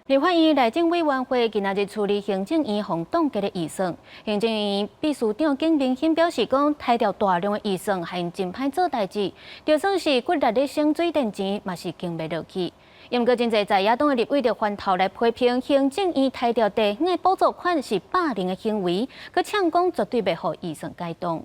立法院內政委員會今仔日處理行政院予凍結的預算，行政院秘書長景明欣表示講，刣掉大量的預算，予𪜶真歹做代誌，就算是骨力咧省水電錢，嘛是經袂落去。毋過真濟在野黨的立委就翻頭來批評行政院刣掉地方的補助款是霸凌的行為，閣嗆講絕對袂予預算解凍。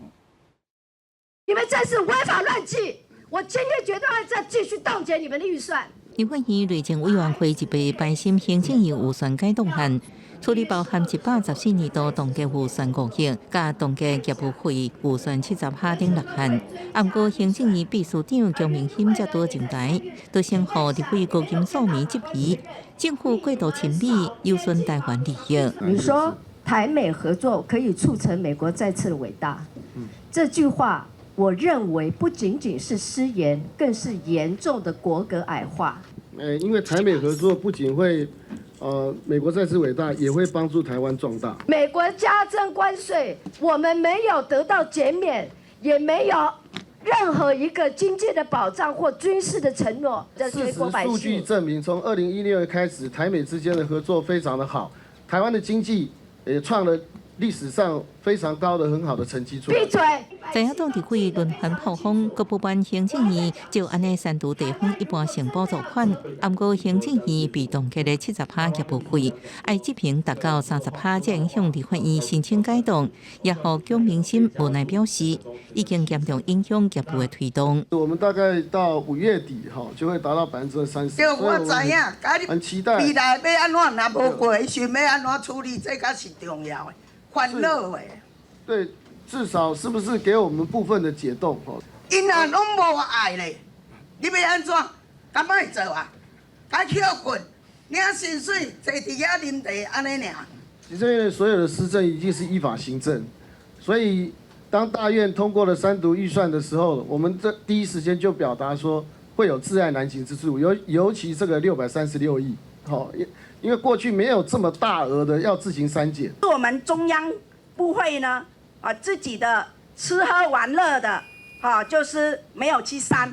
你們這是違法亂紀，我今天絕對會再繼續凍結你們的預算。立法院內政委員會一擺排審行政院預算改動案，處理包含114年度凍結預算5億，佮凍結業務費預算70哈等六項。毋過行政院秘書長姜明欣才拄上台，就先予立委高金素梅質疑政府過度親美，有損台灣利益。你說台美合作可以促成美國再次偉大，這句話我認為不僅僅是失言，更是嚴重的國格矮化。因為台美合作不僅會，美國再次偉大，也會幫助台灣壯大。美國加徵關稅，我們沒有得到減免，也沒有任何一個經濟的保障或軍事的承諾。事實數據證明，從2016年開始，台美之間的合作非常的好，台灣的經濟也創了歷史上非常高的很好的成績出來。閉嘴！在野黨立委輪番炮轟，閣不滿行政院就按呢刪除地方一般性補助款，毋過行政院被凍結的70趴業務費，愛執行達到30趴，才會向立法院申請解凍，也予姜明欣無奈表示，已經嚴重影響業務的推動。我們大概到5月底，哈，就會達到30%。對，我知影，很期待。未來欲按怎，若無過時，欲按怎處理，這才是重要的，煩惱的。對。至少是不是給我們部分的解凍？吼，𪜶若攏無愛咧，你欲按怎？敢會做啊？該歇睏，領薪水，坐佇遐啉茶，按呢爾。行政院所有的施政一定是依法行政，所以當大院通過了三讀預算的時候，我們這第一時間就表達說會有窒礙難行之處，尤其這個636億，好，因為過去沒有這麼大額的要自行刪減。我們中央部會呢？啊，自己的吃喝玩樂的，啊，就是沒有去刪，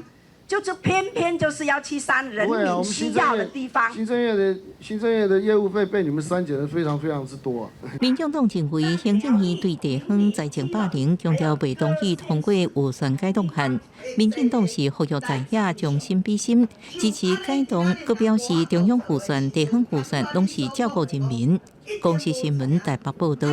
就是偏偏就是要去刪人民需要的地方。行政院的業務費被你們刪減得非常非常之多啊。民眾黨認為行政院對地方財政霸凌，強調袂同意通過預算改動案。民進黨是呼籲在野將心比心，支持改動，閣表示中央預算、地方預算攏是照顧人民。公視新聞台北報道。